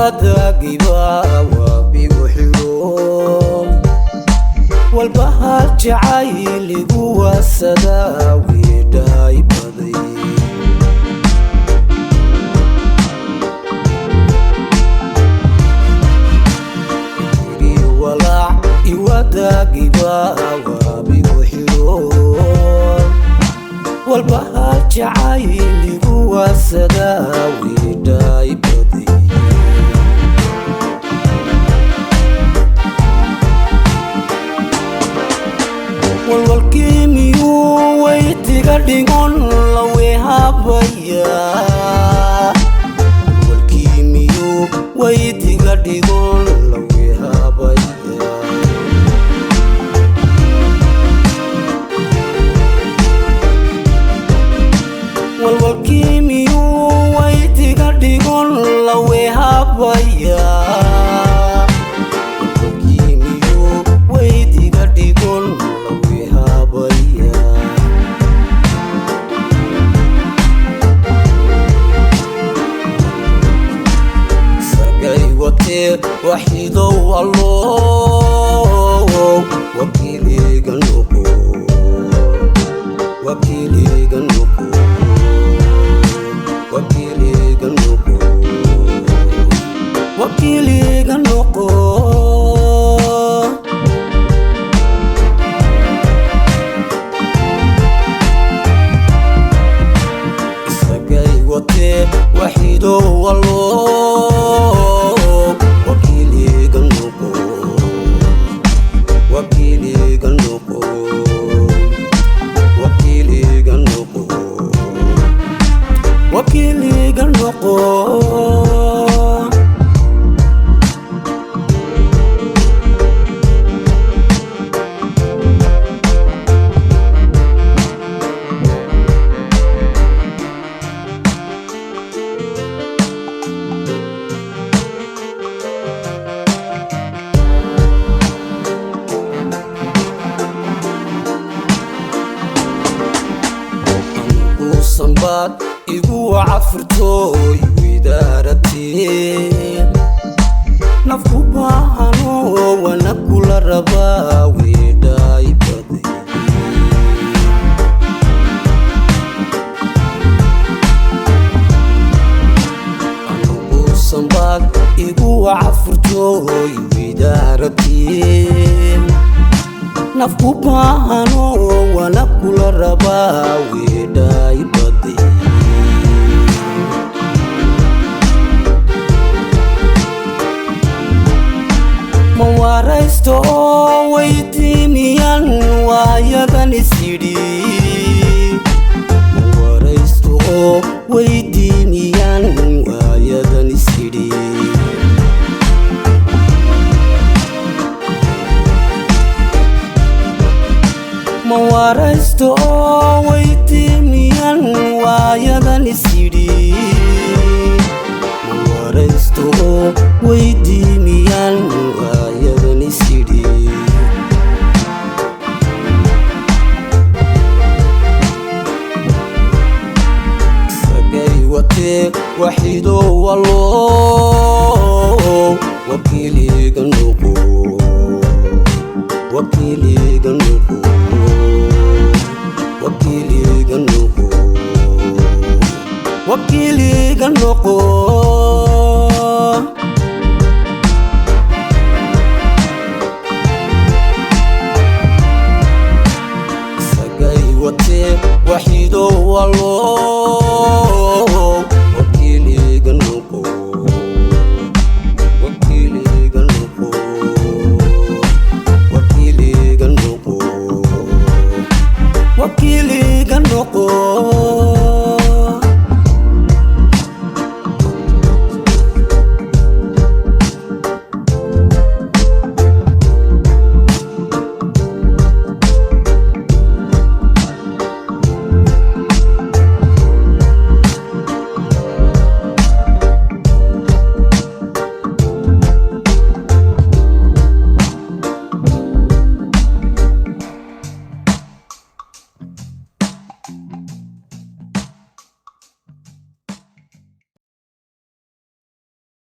Iwadagiba waabigu xiro walbahal jacayligu wasadaa weedhaay baday. Yiri walaac iwadagiba waabigu xiro walbahal jacayligu wasadaa weedhaay baday. Walwalkii miyuu waytiga dhigon lawehabaya? Walwalkii miyuu waytiga dhigon lawehabaya? Walwalkii miyuu waytiga dhigon lawehabaya? Walwalkii miyuu waytiga dhigon lawehabaya? Sagay watee waxidow allow, wakiiliga noqo, wakiiliga noqo, wakiiliga noqo, wakiiliga noqo. Isagay watee waxidow allow, wakiiliga noqo, wakiiliga noqo, wakiiliga noqo, wakiiliga noqo. Uusanbaad igu wacafurtooy widaaratee nafku baahano wana kula rabaa weedhaay baday. Uusanbaad igu wacafurtooy widaaratee nafku baahano wana kula rabaa weedhaay baday. Ma waraysto oo weydiimiyan waayadan isidhi? Ma waraysto oo weydiimiyan waayadan isidhi? Ma waraysto oo weydiimiyan waayadan isidhi? Ma waraysto oo